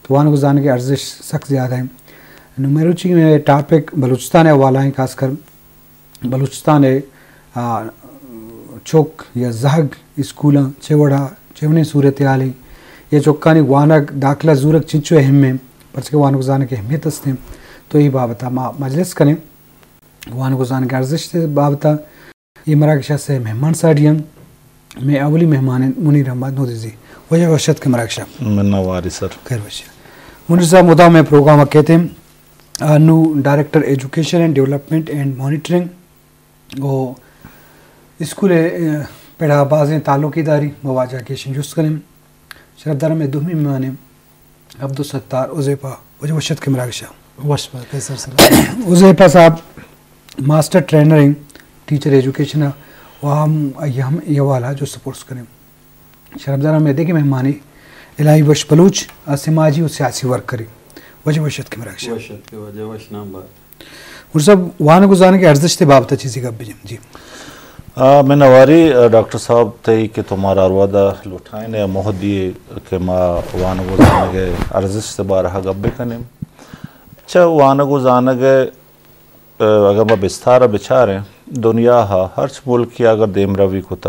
تو وانگ و زانگ ء ارزش سک زیادہ ہیں۔ نو مروچی میں ٹاپک بلوچستان ء حوالہ ہیں، خاص کر بلوچستان ء، آ، چک یا زہگ اسکولاں چہ وڑا چونیں صورتحال ہیں یا چکانی وانگ داخلہ زورگ چنچو اہم ہیں، پرچہ کہ وانگ و زانگ اہمیت است ہیں۔ تو اے بابت ما مجلس کنیں، وانگ و زانگ ارزشت بابت۔ اے مراگش ء سے مہمان ساڑی انت۔ مئے اولی مہمان انت منیر احمد نودیزی۔ واجہ وش اتک مراگش ء۔ منت واری سر۔ خیر وش۔ منیر صاحب مدام مئے پروگرام ء کیت انت۔ آ، نو director education and development and monitoring و اسکول ء، اے، پڑا بازیں تعلقی داری، ما واجہ کیشن جست کنیں۔ شرفدار مئے دومی مہمان انت عبدالستار حذیفہ۔ واجہ وش اتک مراگش ء۔ وش بات، پیسر سلام۔ حذیفہ صاحب ماسٹر ٹرینر ہیں ٹیچر ایجوکیشن ء، و ہم آئی ہم اے حوالہ جو سپورٹس کریں۔ شرفدار ہم دگہ مہمانی الہی بخش بلوچ ء سماجی و سیاسی ورکر ہیں۔ واجہ وش اتک مراگش ء۔ وش اتک واجہ، وش نام بات۔ اور صاحب وانگ و زانگ ارزشت بابت چیزی گپ بجم جی۔ آ، منت واری، آ، ڈاکٹر صاحب تئی کہ تو مارا ہر وہد ء لوٹائین ء موہ دیے کہ ما وانگ و زانگ ء ارزشت ء بارہ ء گپ بکنیں۔ چہ وانگ و زانگ ء، آ، اگر ما بستار ء بچاریں، دنیا ء ہرچ ملک ء اگر دیمروی کتہ،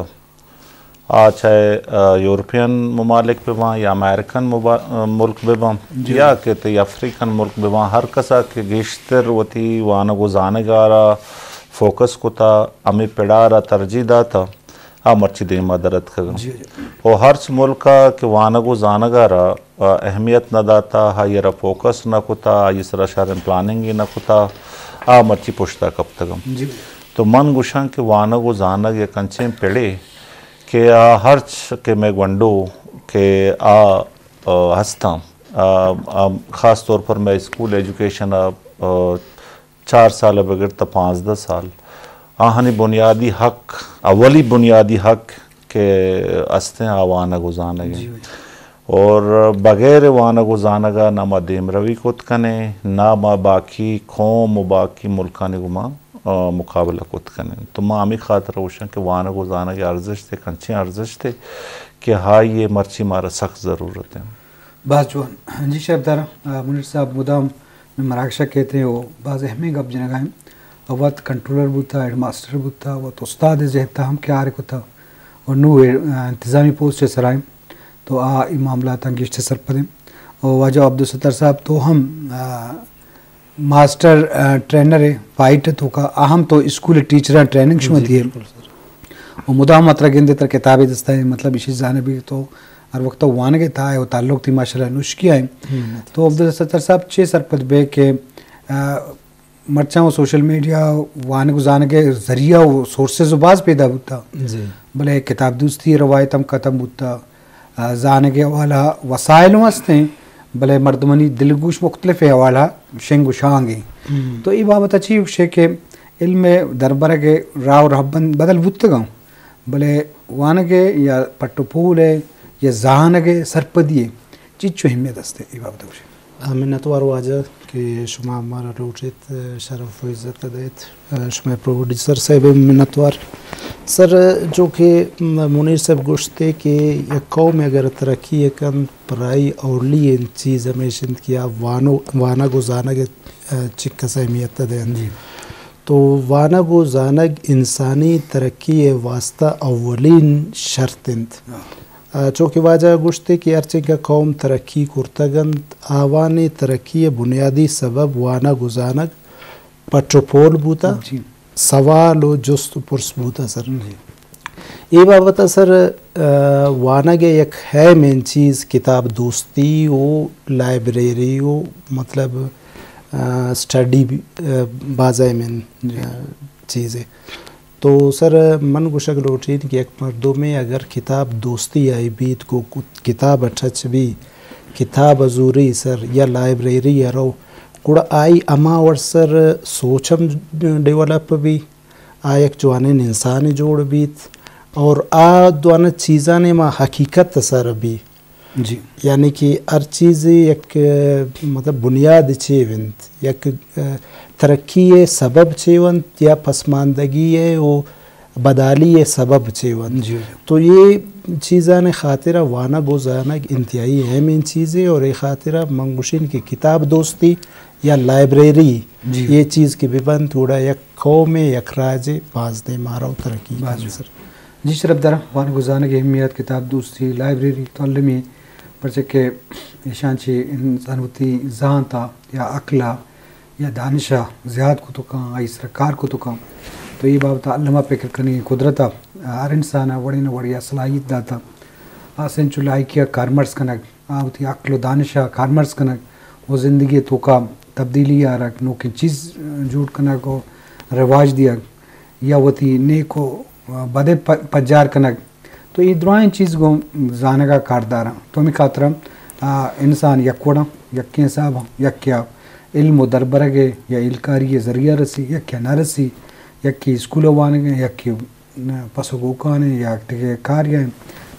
آ چاہے، آ، یورپین ممالک بہ باں یا امریکن مبا-، آ، ملک بہ باں جی۔ یا کہ تئی افریقن ملک بہ باں، ہر کسا کہ گیشتر وتی وانگ و زانگ ء را فوکس کتا، ہمے پڑا را ترجیح داتا، آ مرچی دیما در اتکگاں۔ جی، جی۔ و ہرچ ملک ء کہ وانگ و زانگ ء را، آ، اہمیت نہ داتا، آئی ء را فوکس نہ کتا، آئی ء سرا شریں پلاننگ نہ کتا، آ مرچی پشتا کپتگاں۔ جی۔ تو من گوشاں کہ وانگ و زانگ یک انچیں پڑے کہ آ ہرچ کہ مئے گونڈو کہ آ، آ، ہستاں، آ، آ، خاص طور پر مئے اسکول ایجوکیشن ء، آ، چار سال ء بگر تا پانزدہ سال، آہانی بنیادی حق، اولی بنیادی حق کہ استیں آ وانگ و زانگ انت۔ جی، جی۔ اور بغیر وانگ و زانگ ء نہ ما دیمروی کت کنیں، نہ ما باقی قوم و باقی ملکانی گوما آ، مقابلہ کت کنیں۔ تو ما ہمے خاطر ء گوشاں کہ وانگ و زانگ ء ارزشت یک انچیں ارزشتے کہ آئی ء مرچی مارا سک ضرورت انت۔ باز جوان۔ جی شرفدار، آ، منیر صاحب مدام مئے مراگش ء کیت انت و باز اہمیں گپ جنگا انت۔ آ وت کنٹرولر بوتا، ہیڈ ماسٹر بوتا، وت استاد ء جہت ء ہم کار کتا و نوں، آ، انتظامی پوسٹ ء سرا انت۔ تو آ اے معاملاتاں گیشتر سرپد انت۔ و واجہ عبدالستار صاحب تو ہم، آ، ماسٹر، آ، ٹرینر ء فائٹ ء توکا، آ ہم تو اسکول ء ٹیچراں ٹریننگ شما جی، دیئے۔ بالکل سر۔ و مدام ترا گندے ترا کتابے دستا ہے، مطلب ایشی زانبی تو ہر وقت وانگ ء تھا ہے و تعلق تھی ماشاءاللہ نشکی آئے۔ ہم، تو عبدالستار صاحب چے سرپد بے کہ، آ، مرچاں و سوشل میڈیا وانگ و زانگ ء ذریعہ و سورسز و باز پیدا بوتا۔ جی۔ بلے کتاب دوستی ء روایت ہم ختم بوتا۔ آ، زانگ ء حوالہ وسائل ہم ہستیں، بلے مردمانی دلگوش مختلف ء حوالہ شنگ و شانگ ہیں۔ ہم۔ تو اے بابت ء چی گوشے کہ علم ء دربرگ ء راہ و رہبند بدل بوتگاں، بلے وانگ ء یا پٹ و پول ء یا زانگ ء سرپدی ء چچو اہمیت است اے بابت ء گوشے؟ آ، منتوار واجہ کہ شما مارا لوٹ ایت، شرف و عزت دئیت۔ شمئے پروڈیوسر صاحب ء منتوار۔ سر، چو کہ منیر صاحب گوشت ئے کہ یک قوم اگر ترقی ء کنت، پرائی اولی انت چیز ہمیش انت کہ آ وانو-، وانگ و زانگ ء چکس اہمیت ء دینت۔ جی۔ تو وانگ و زانگ انسانی ترقی ء واستہ اولین شرط انت۔ ہاں۔ آ، چو کہ واجہ گوشت ئے کہ ہرچنکہ قوم ترقی کرتگ انت، آوانی ترقی ء بنیادی سبب وانگ و زانگ پٹ و پول بوتہ، جی۔ سوال و جست و پرس بوتہ سر۔ جی۔ اے بابت ء سر، آ، وانگ ء یک اہمیں چیز کتاب دوستی و لائبریری و مطلب، آ، اسٹڈی بھی، آ، باز اہمیں، جی۔ آ، چیزے۔ تو سر، من گوشگ لوٹیں کہ یک مردمے اگر کتاب دوستی آئی بیت، گوں کت-، کتاب ء ٹچ بی، کتاب ء زوری سر یا لائبریری ء رو، گڑا آئی ہما وڑ سر سوچ ہم ڈیولپ بی، آ یک جوانیں انسانے جوڑ بیت اور آ دوانہ چیزانے ما حقیقت ء سر بی۔ جی۔ یعنی کہ ہر چیزے یک، مطلب، بنیاد چے بنت، یک، ء، ترقی ء سبب چے بنت یا پسماندگی ء و، بدحالی ءِ سبب چے بنت۔ جی۔ تو اے چیزانی خاطر ءَ وانگ و زانگ انتہائی اہمیں چیزے، اور اے خاطر ءَ من گوشیں کہ کتاب دوستی یا لائبریری، جی، اے چیز کہ بہ بنت، گڑا یک قومے، یک راجے باز دیما رو، ترقی باز کنت۔ جی شرف دار، وانگ و زانگ ءِ اہمیت، کتاب دوستی، لائبریری تو المی، پرچہ کہ ایشاں چہ انسان وتی زانت ءَ یا عقل ءَ یا دانش ءَ زیات کت کن، آئی سر کار کت کن۔ تو اے بابت ءَ الما پکر کنی، قدرت ءَ ہر انسان ءَ وڑے نہ وڑے ءَ صلاحیت داتا، آ سنچو لائکی ءَ کارمرز کنگ، آ وتی عقل و دانش ءَ کارمرز کنگ و زندگی ءِ توکا تبدیلی آرگ، نوکیں چیز جوڑ کنگ و رواج دیگ یا وتی نیک و بدے پ-، پجار کنگ۔ تو اے درائیں چیز گوں زانگ ءَ کاردار اَنت۔ تو ہمے خاطر ءَ، آ، انسان یک وڑ اَنت، یکیں حساب اَنت، یکے ءَ علم و دربرگ ءِ یا ہیلکاری ءِ ذریعہ رسی، یکے ءَ نہ رسی، یکے اسکول ءَ وانگ ءَ، یکے پس و گوکان ءَ یا دگہ کارے ءَ۔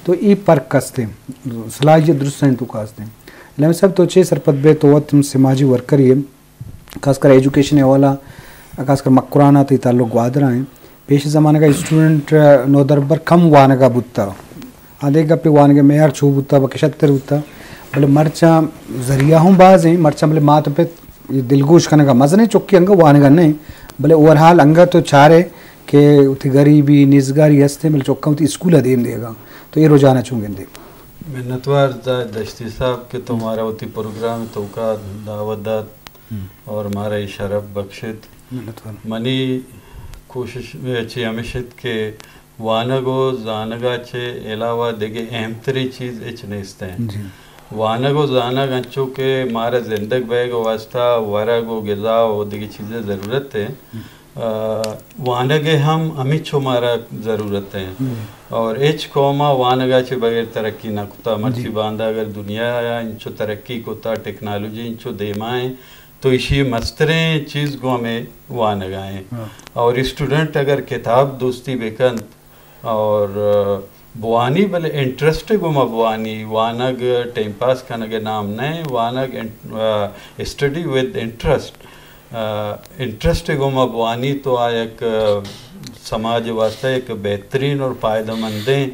تو اے فرق است اِنت، صلاحیت درستانی توکا است اِنت۔ علامہ صاحب تو چے سرپد بئے، تو وت ہم سماجی ورکرے ئے، خاص کر ایجوکیشن ءِ حوالہ ءَ، خاص کر مکران ءَ تئی تعلق گوادر ءَ اِنت۔ پیش زمانگ ءَ اسٹوڈنٹ نودربر کم وانگ ءَ بوتگ۔ آ دگہ گپے، وانگ ءِ معیار چو بوتگ، بلکہ شتر بوتگ۔ بلے مرچاں ذریعہ ہم باز اِنت، مرچاں بلے مات و پت دلگوش کنگ ءَ، مزنیں چکے انگہ وانگ ءَ نہ اِنت، بلے اوورآل انگہ تو چارئے کہ وتی غریبی، نیزگاری ہست اِنت، بلے چکاں وتی اسکول ءَ دیم دیگ ءَ اَنت۔ تو اے رجحان ءَ چون گندئے؟ منتوار زاہد دشتی صاحب کہ تو مارا وتی پروگرام ءِ توکا دعوت دات اور مارا اے شرف بخشت۔ منتوار۔ منی کوشش چی ہمیش ات کہ وانگ و زانگ ءَ چہ علاوہ دگہ اہم تریں چیز ہچ نیست اِنت۔ جی۔ وانگ و زانگ انچو کہ مارا زندگ بئیگ ءِ واسطہ ورگ و غذا و دگہ چیزے ضرورت اِنت، آ، وانگ ءِ ہم ہمینچو مارا ضرورت اِنت۔ اور ہچ قوم ءَ وانگ ءَ چہ بغیر ترقی نہ کتا۔ مرچی باندا اگر دنیا ءَ انچو ترقی کتا، ٹیکنالوجی انچو دیما اِنت، تو ایشی ءِ مستریں چیز گوں ہمے وانگ ءَ اِنت۔ اور اسٹوڈنٹ اگر کتاب دوستی بکنت اور، آ، بوانی، بلے انٹرسٹ ءِ گوما بوانی، وانگ ٹائم پاس کنگ ءِ نام نہ اِنت، وانگ ان-، آ، اسٹڈی ود انٹرسٹ، آ، انٹرسٹ ءِ گوما بوانی تو آ یک، آ، سماج ءِ واسطہ یک بہترین اور فائدہ مندیں،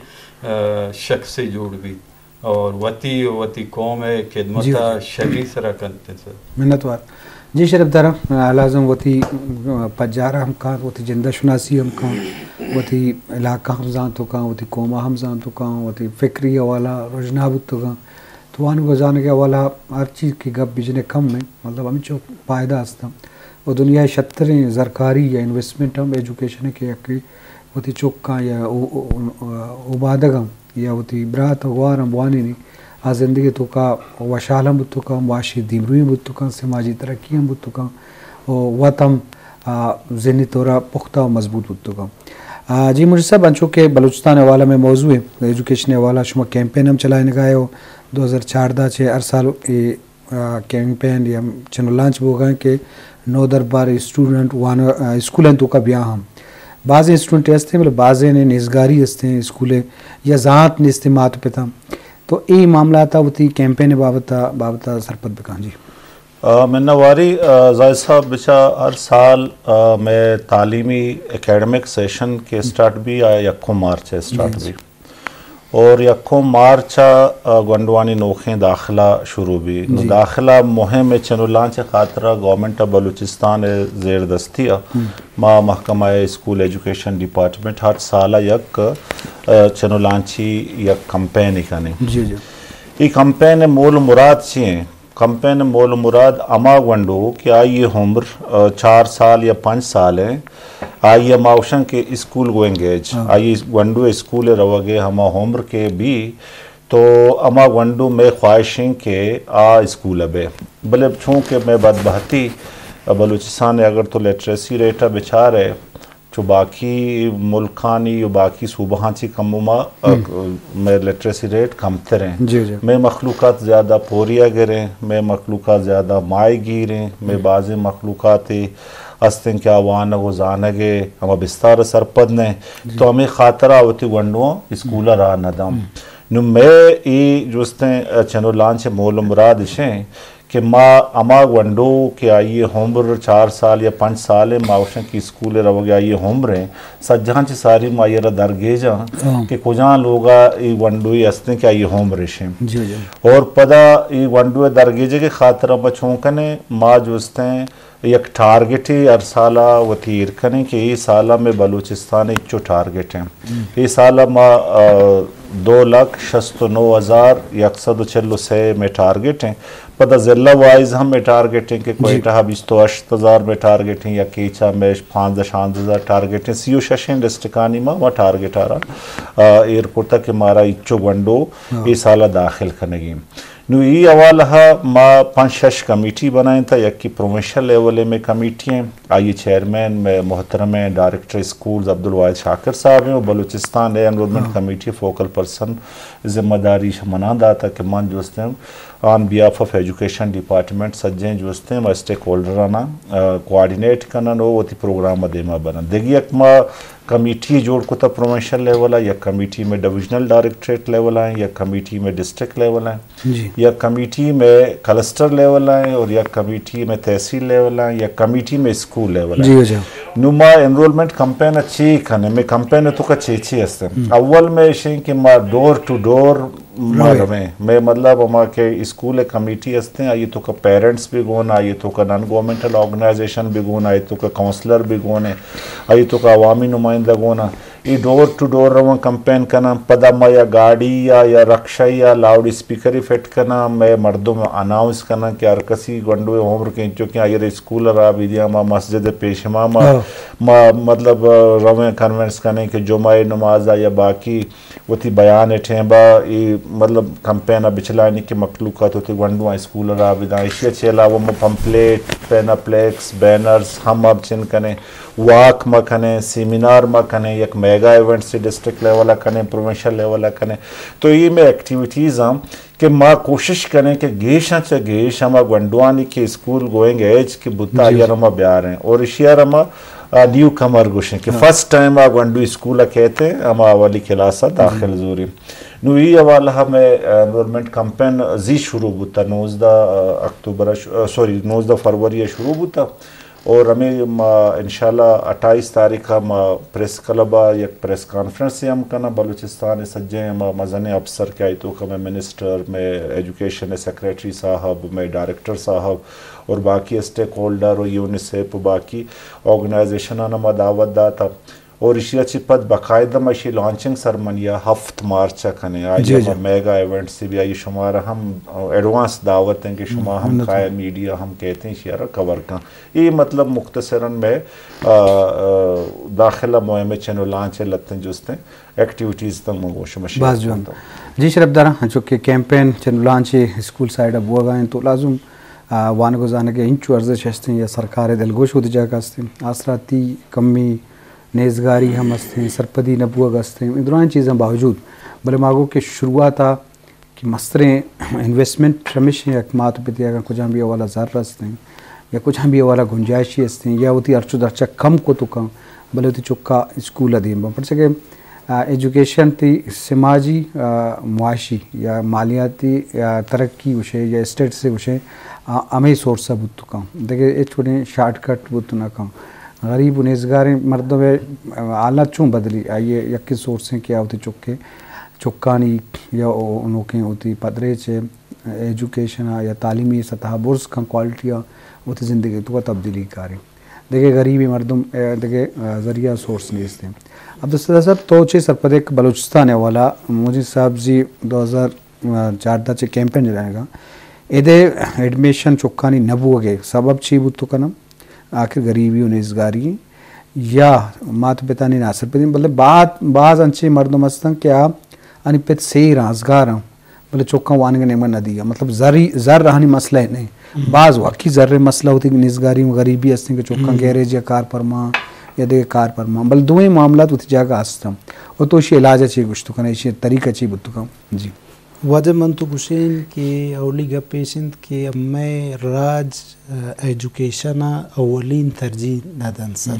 آ، شخصے جوڑ بیت۔ اور وتی، وتی قوم ءِ خدمت ءَ شری سرا کنت سر۔ منتوار۔ جی شرف دار، لازم وتی پجار ءَ ہم کاں، وتی جند ءِ شناسی ہم کاں، وتی علاقہ ہم زانت کاں، وتی قوم ءَ ہم زانت کاں، وتی فکری حوالہ رژنا بوت کاں۔ تو وانگ و زانگ ءِ حوالہ ہر چیز کہ گپ بجنے کم اِنت، مطلب ہمینچو فائدہ است اِنت۔ و دنیا ءِ شتریں زرکاری یا انویسٹمنٹ ہم ایجوکیشن ءِ کہ یکے وتی چکاں یا او-، او-، او-، اوبادگاں یا وتی برات ءُ گواراں بوانینی، آ زندگی ءِ توکا وشحال ہم بوت کن، معاشی دیمروئی ہم بوت کن، سماجی ترقی ہم بوت کن، و وت ہم، آ، ذہنی طورا پختہ و مضبوط بوت کن۔ آ، جی منیر صاحب، انچو کہ بلوچستان ءِ حوالہ مئے موضوع اِنت، ایجوکیشن ءِ حوالہ شما کیمپین ہم چلائینگا ئے و دو ہزار چاردہ چہ ہر سال اے آ، کیمپین یا چنو لانچ بوگا اِنت کہ نودربر اسٹوڈنٹ وان، آ، اسکولانی توکا بیا ہم۔ بازیں اسٹوڈنٹ ہستیں، بلے بازیں نیزگاری ہستیں اسکول ءِ یا زانت نیستیں مات پتاں۔ تو اے معاملات ءَ وتی کیمپین ءِ بابت ءَ، بابت ءَ سرپد بکن جی۔ آ، منت واری، آ، زاہد صاحب، بچا ہر سال، آ، مئے تعلیمی اکیڈمک سیشن کہ اسٹارٹ بی، آ، یکم مارچ ءَ اسٹارٹ بی۔ اور یکم مارچ ءَ، آ، گونڈوانی نوخیں داخلہ شروع بی۔ نو داخلہ مہم ءِ چنو لانچ ءِ خاطرا گورنمنٹ آف بلوچستان ءِ زیر دستی ءَ ما محکمہ اسکول ایجوکیشن ڈپارٹمنٹ ہر سال ءَ یک، آ، چنو لانچی یک کمپینے کنیں۔ جی، جی۔ اے کمپین ءِ مول مراد چی ایں؟ کمپین ءِ مول مراد ہما گونڈو کہ آئی ءِ عمر، آ، چار سال یا پنچ سال ایں، آئی ءَ ما گوشاں کہ اسکول گوئنگ ایج، آئی گونڈو اسکول ءَ روگ ءِ ہما عمر کہ بی، تو ہما گونڈو مئے خواہش ایں کہ آ اسکول ءَ بئے۔ بلے چونکہ مئے بدبہتی، آ، بلوچستان ءَ اگر تو لٹریسی ریٹ ءَ بچارئے، چو باقی ملکانی و باقی صوبہاں چی کم و ما، مئے لٹریسی ریٹ کمتر ایں۔ جی، جی۔ مئے مخلوقات زیادہ پوریا گر ایں، مئے مخلوقات زیادہ ماہی گیر ایں، مئے بازیں مخلوقات ہستیں کہ آ وانگ و زانگ ءِ ہما بستار ءَ سرپد نہ ایں۔ جی۔ تو ہمے خاطرا وتی گونڈواں اسکول ءَ راہ نہ داں۔ نو مئے اے جستیں چنو لانچ ءِ مول و مراد اش ایں کہ ما ہما گونڈو کہ آئی ءِ عمر چار سال یا پنچ سال ءِ، ما گوشاں کہ اسکول ءَ روگ ءِ آئی ءِ عمر ءِ، سجہاں چہ ساری ما آئی ءَ را درگیجاں ہاں۔ کہ کجام لوگ ءَ اے گونڈوے ہستیں کہ آئی ءِ عمر اش انت۔ جی، جی۔ اور پدا اے گونڈو ءِ درگیجگ ءِ خاطر ءَ ما چون کنیں، ما جستیں یک ٹارگٹے ہر سال ءَ وتی ایر کنیں کہ اے سال ءَ مئے بلوچستان ءِ چو ٹارگٹ ہیں۔ ہم۔ اے سال ءَ ما، آ، دو لکھ شست و نو ہزار یک سد و چل و سے مئے ٹارگٹ ہیں۔ پدا ضلع وائز ہم مئے ٹارگٹ ہیں کہ جی۔ کوئٹہ ءَ بیست و ہشت ہزار مئے ٹارگٹ ہیں، یا کیچ ءَ مئے پانزدہ شانزدہ ہزار ٹارگٹ ہیں۔ سی و شش ہیں ڈسٹرکٹانی ما، ما ٹارگٹ ءَ را، آ، ایر کرتا کہ مارا اچو گونڈو ہاں۔ اے سال ءَ داخل کنگی۔ نوں اے حوالہ ءَ ما پنچ شش کمیٹی بنائینتا، یکے پروونشل لیول ءِ مئے کمیٹی ہیں، آئی ءِ چیئرمین مئے محترم ہیں ڈائریکٹر اسکولز عبدالواحد شاکر صاحب ہیں، اور بلوچستان ءِ انرولمنٹ ہاں۔ کمیٹی ءِ فوکل پرسن ذمہ داری اش منا داتا کہ من جستیں آن بیہاف آف ایجوکیشن ڈپارٹمنٹ سجیں جستیں ما اسٹیک ہولڈرانا، آ، کوآرڈینیٹ کنن و وتی پروگرام ءَ دیما برن۔ دگہ یک ما کمیٹی جوڑ کتا پروونشل لیول ءَ، یک کمیٹی مئے ڈویژنل ڈائریکٹریٹ لیول ءَ، یک کمیٹی مئے ڈسٹرکٹ لیول ءَ، جی۔ یک کمیٹی مئے کلسٹر لیول ءَ اور یک کمیٹی مئے تحصیل لیول ءَ، یک کمیٹی مئے اسکول لیول ءَ۔ جی، جی۔ نوں ما انرولمنٹ کمپین ءَ چی کنیں، مئے کمپین ءِ توکا چی چی ہستیں؟ ہم۔ اول مئے اشیں کہ ما ڈور ٹو ڈور ما رویں۔ رویں۔ مئے مطلب ہما کہ اسکول ءِ کمیٹی ہستیں، آئی ءِ توکا پیرنٹس بھی گون، آئی ءِ توکا نان گورنمنٹل آرگنائزیشن بھی گون، آئی ءِ توکا کونسلر بھی گون، آئی ءِ توکا عوامی نمائندہ گون، اے ڈور ٹو ڈور رواں کمپین کناں۔ پدا ما یا گاڑی یا، یا رکشہ یا لاؤڈ اسپیکر فٹ کناں، مئے مردم اناؤنس کناں کہ ہر کسی گونڈو ءِ عمر کہ انچو کہ آئی ءَ را اسکول ءَ را بدیاں، ما مسجد ءِ پیش امام آں، ہاں۔ ما مطلب رویں کنونس کنیں کہ جمعہ ءِ نماز ءَ یا باقی وتی بیان ءِ ٹیم ءَ اے مطلب کمپین ءَ بچلائینی کہ مخلوق ءَ وتی گونڈواں اسکول ءَ را بداں۔ ایشی ءَ چہ علاوہ ما پمپلیٹ، پیناپلیکس، بینرز ہم ما چن کنیں، واک ما کنیں، سیمینار ما کنیں، یک میگا ایونٹس ڈسٹرکٹ لیول ءَ کنیں، پروونشل لیول ءَ کنیں۔ تو اے مئے ایکٹیویٹیز ہم کہ ما کوشش کنیں کہ گیشاں چہ گیش ہما گونڈوانی کہ اسکول گوئنگ ایج کہ بوتا، جی، آئی ءَ را ما بیاریں اور ایشی ءَ را ما، آ، نیو کمر گوشیں کہ ہاں۔ فرسٹ ٹائم آ گونڈو اسکول ءَ کیت، ہما اولی کلاس ءَ، جی، داخل زوریں۔ نوں اے حوالہ ءَ مئے، آ، انرولمنٹ کمپین زی شروع بوتا، نوزدہ، آ، اکتوبر ءَ ش-، آ، سوری، نوزدہ فروری ءَ شروع بوتا۔ اور ہمے ما انشاءاللہ اٹھائیس تاریخ ءَ ما پریس کلب ءَ یک پریس کانفرنس ہم کناں، بلوچستان ءِ سجیں ہما مزنیں افسر کہ آئی توکا مئے منسٹر، مئے ایجوکیشن ءِ سیکرٹری صاحب، مئے ڈائریکٹر صاحب اور باقی اسٹیک ہولڈر و یونیسیف و باقی آرگنائزیشناں ما دعوت داتا۔ اور ایشی ءَ چہ پد باقاعدہ ما ایشی لانچنگ سرمنی ءَ ہفت مارچ ءَ کنیں۔ آئی، جی، ءَ جی۔ ما میگا ایونٹس بھی، آئی شمارا ہم ایڈوانس دعوت ہیں کہ شما ہم، ہم کائے، میڈیا ہم کہتے ہیں، ایشی ءَ را کور کن۔ اے مطلب مختصراً مئے، آ، آ، داخلہ مہم ءِ چن و لانچ ءِ لتیں جستیں ایکٹیویٹیز تاں من گوں شما شیئر باز جوان۔ کنتوں۔ جی شرپ داراں، انچو کہ کیمپین چن و لانچ اسکول سائیڈ ءَ بوگا انت تو لازم، آ، وانگ و زانگ ءِ انچو ارزش ہستیں یا سرکار ءِ دلگوش وتی جاگہ ہستیں۔ آسراتی کمی، نیزگاری ہم ہستیں، سرپدی نہ بوگ ہستیں، اے درائیں چیزاں باوجود، بلے ما گو کہ شروعات ءَ کہ مستریں انویسٹمنٹ ہمیش ایں، یک مات و پتے اگاں کجام بھی حوالہ زر ہستیں یا کجام بھی حوالہ گنجائشی ہستیں یا وتی ہرچ و درچہ کم کت و کن، بلے وتی چکا اسکول ءَ دیم بن، پرچہ کہ، آ، ایجوکیشن تئی سماجی، آ، معاشی یا مالیاتی یا ترقی گوشے یا اسٹیٹس گوشے، آ، ہمے سورس ءَ بوت کن، دگہ ہچ وڑیں شارٹ کٹ بوت نہ کن۔ غریب و نیزگاریں مردم ءِ، آ، حالت چون بدلی؟ آئی ءِ یکیں سورس ایں کہ آ وتی چکے، چکانی یا او-، نوکیں وتی پدریچ ءِ ایجوکیشن ءَ یا تعلیمی سطح ءَ برز کن، کوالٹی ءَ وتی زندگی ءِ توکا تبدیلی کاریں۔ دگہ غریبیں مردم، اے، دگہ، آ، ذریعہ سورس نیست ایں۔ عبدالستار صاحب، تو چے سرپد ئے کہ بلوچستان ءِ حوالہ موجی صاحب زی دو ہزار چاردہ چہ کیمپین جنائینگا، ادے ایڈمیشن چکانی نہ بوگ ءِ سبب چی بوت کنم؟ آخر غریبی و نیزگاری ایں یا مات پتانی ناسرپدی ایں، بلے باز، باز انچیں مردم ہستن کہ آ آنی پت سیر آں، ازگار آں، بلے چکاں وانگ ءِ نیمگ ءَ نہ دیاں۔ مطلب زری، زر آنی مسئلہ نہ ایں۔ ہم۔ باز واقعی زر ءِ مسئلہ وتی نیزگاری و غریبی ہستیں کہ چکاں ہم۔ گیریج یا کار پرما یا دگہ کار پرما، بلے دوئیں معاملات وتی جاگہ ہستن۔ و تو ایشی علاج ءَ چی گوشت کنے، ایشی طریقہ چی بوت کن؟ جی۔ واجہ من تو گوشین کہ اولی گپ ایش انت کہ مئے راج، آ، ایجوکیشن ءَ اولین ترجیح نہ دنت سر۔ ہم۔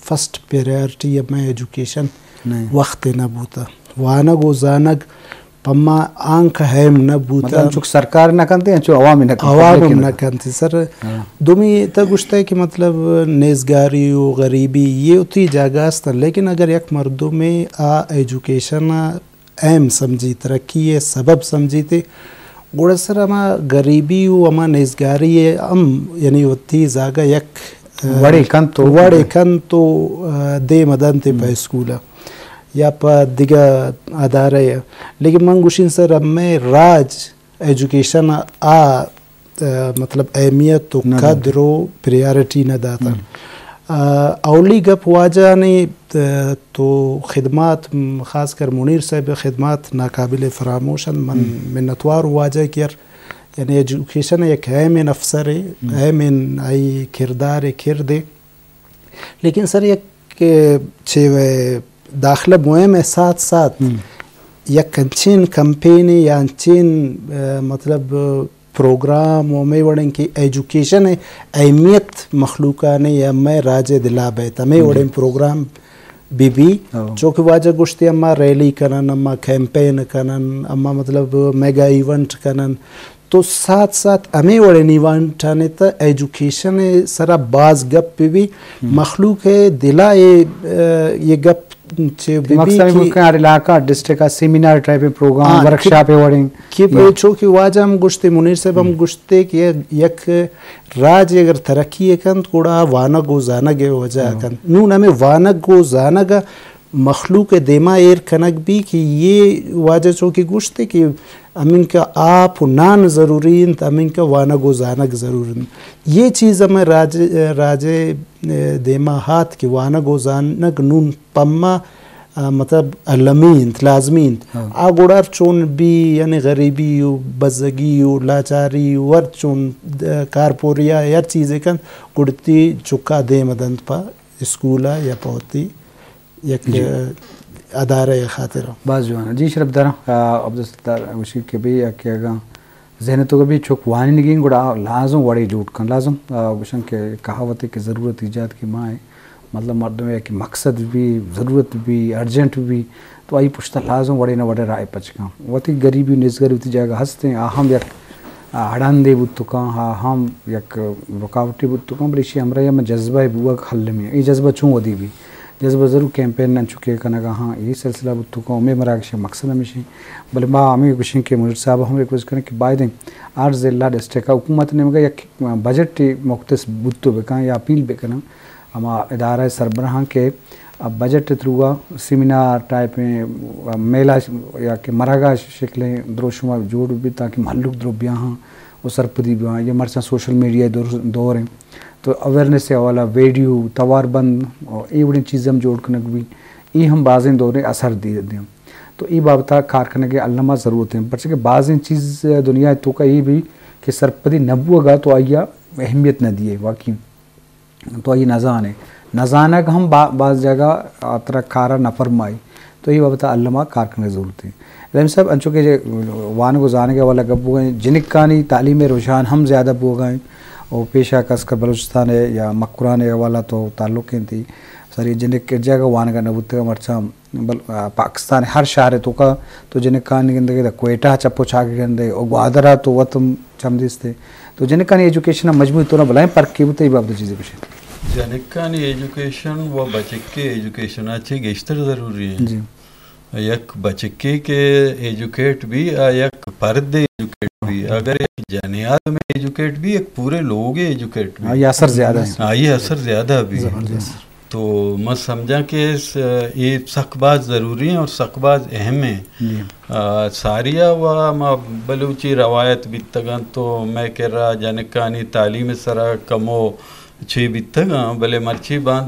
فرسٹ پرائرٹی ءَ مئے ایجوکیشن نہ۔ وخت ءَ نہ بوتہ۔ وانگ و زانگ اما آنکہ اہم نہ بوتا۔ مطلب، انچو کہ سرکار نہ کنتے، انچو عوام نہ کنتے، عوام لیکن نہ کنتے، سر۔ ہاں۔ دومی تا گوشتا ہے کہ مطلب نیزگاری و غریبی یہ اتی جاگہ است، لیکن اگر یک مردم آ ایجوکیشن اہم سمجھی، ترقی ہے سبب سمجھی تے، گڑا سر ہما غریبی و ہما نیزگاری ہے ہم، یعنی وتی جاگہ یک، آ، وڑے کنت و وڑے کنت و، آ، دیم دنت پہ اسکول یا پہ دگہ ادارہ۔ لیکن من گوشین سر ہمیں راج ایجوکیشن آ، آ، مطلب اہمیت و قدر و پریارٹی نہ داتا۔ آ، اولی گپ واجہ نے، آ، تو خدمات، م، خاص کر منیر صاحب خدمات ناقابل فراموش انت۔ من منتوار واجہ کہ یار، یعنی ایجوکیشن یک اہم افسر ہے، اہم آئی کردار ہے، کرد ہے۔ لیکن سر یک، آ، چے و داخلہ مہم ہے ساتھ ساتھ یک انچین کمپین یا انچین، آ، مطلب پروگرام و ہمے وڑیں کہ ایجوکیشن ءِ اہمیت مخلوقانی یا مئے راج ءِ دلا بیت، ہمے وڑیں پروگرام بہ بی۔ چونکہ واجہ گوشتے، اما ریلی کنن، اما کیمپین کنن، اما مطلب میگا ایونٹ کنن، تو ساتھ ساتھ ہمے وڑیں ایونٹانی تہ ایجوکیشن ءِ سرا باز گپ بہ بی، مخلوق ءِ دلا اے، اے گپ چے بہ بی مقصد کہ ہر علاقہ، ڈسٹرکٹ ءَ سیمینار ٹائپ پروگرام، ورکشاپ وڑیں۔ کہ چو کہ واجہ ہم گوشتے، منیر صاحب ہم گوشتے کہ یک راج اگر ترقی کنت، گڑا وانگ و زانگ وجہ کنت۔ نون ہمیں وانگ و زانگ مخلوق دیما ایر کنگ بی کہ یہ واجہ چو کہ گوشتے کہ ہمینکہ آپ و نان ضروری انت، ہمینکہ وانگ و زانگ ضرور انت۔ یہ چیز ہمیں راج، راج دیما ہات کہ وانگ و زانگ نون پما، آ، مطلب المی انت، لازمی انت۔ آ گڑا ہر چون بی، یعنی غریبی و بزگی و لاچاری و ہر چون، آ، کارپوریا ہر چیزے کن گڑتی چکا دیم دنت پا اسکولا یا پوتی یک ادارہ خاطر۔ باز جوان۔ جی شرف دارا، آ، عبدالستار گوشی کہ بی کہ اگاں ذہن تو کبھی چک وانینگیں گڑا لازم وڑے جوڑ کن، لازم، آ، گوشن کہ کہاوتے کہ ضرورت ایجاد کی ماں ہے، مطلب مردم ہے کہ مقصد بھی، ضرورت بھی، ارجنٹ بھی، تو آئی پشتا لازم وڑے نہ وڑے رائے پچ کن۔ وتی غریبی نزگری وتی جاگہ ہستیں، آ ہم یک، آ، ہڑاندے بوت کن، آ ہم یک رکاوٹے بوت کن، بلے ایشی ہمراہ ہم جذبہ بوگ حل میں۔ یہ جذبہ چون ودی بھی؟ جذبہ ضرور کیمپین انچو کہ کنگا ہاں، یہ سلسلہ بوت کن، ہمیں مراگش مقصد ہمیشیں۔ بلے ما ہمیں گوشیں کہ منیر صاحب ہم ریکویسٹ کریں کہ بایدیں ہر ضلع ڈسٹرکٹ حکومت نیمگا یک بجٹ مختص بوت بکن یا اپیل بکنن ہما ادارہ سربراہاں کہ بجٹ تھروا سیمینار ٹائپ میلہ یا کہ مرگا شکلیں دروشم جوڑ بی تاکہ مھلوک درو بیاہاں و سرپدی بیاں۔ یا مرچاں سوشل میڈیا دور، دور ہیں تو اویئرنس حوالہ ویڈیو، توار بند، اے وڑیں چیز ہم جوڑ کنگ بی۔ اے ہم بازیں دوریں اثر دی دیں۔ تو اے بابتا کار کنگ ءِ الما ضرورت ہیں، پرچہ کہ بازیں چیز دنیا ءِ توکا اے بھی کہ سرپدی نہ بوگا تو آئی ءَ اہمیت نہ دیے، واقعی تو آئی نہ زانے، نہ زانگ ہم با-، باز جگہ آ ترا کارا نہ فرمائی۔ تو اے بابتا الما کار کنگ ضرورت ہیں۔ رحیم صاحب، انچو کہ وانگ و زانگ ءِ حوالہ گپ بوگا ہیں، جنکانی تعلیم ءِ رجحان ہم زیادہ بوگا ہیں، اور پیشہ کس کر بلوچستان ءِ یا مکران ءِ حوالہ تو تعلق ہیں تھی، ساری جنک جگہ وانگا نہ بوتگا مرچاں بل-، آ، پاکستان ءِ ہر شہر ءِ توکا تو جنکانی گندگے دا کوئٹہ چپ و چاگے گندے، او گوادر ءَ تو وت ہم چم دیستے۔ تو جنکانی ایجوکیشن ءَ مجموعی طور ءَ بلائیں فرق کی بوتے، اے بابت چیزے گوشے۔ جنکانی ایجوکیشن و بچکے ایجوکیشن ءَ چہ گیشتر ضروری ہیں۔ جی۔ یک بچکے کہ ایجوکیٹ بھی، آ یک پردے ایجوکیٹ بھی۔ اگر یک جنیال میں ایجوکیٹ بھی، یک پورے لوگ ایجوکیٹ بھی۔ آئی اثر زیادہ ہے۔ آئی اثر زیادہ بھی۔ زبردست۔ تو من سمجھاں کہ س-، اے سک باز ضروری ہیں اور سک باز اہم ہیں۔ جی۔ آ، ساریا و ما بلوچی روایت بیتگن تو مئے کرا جنکانی تعلیم سرا کمو چی بیتگاں، بلے مرچی باند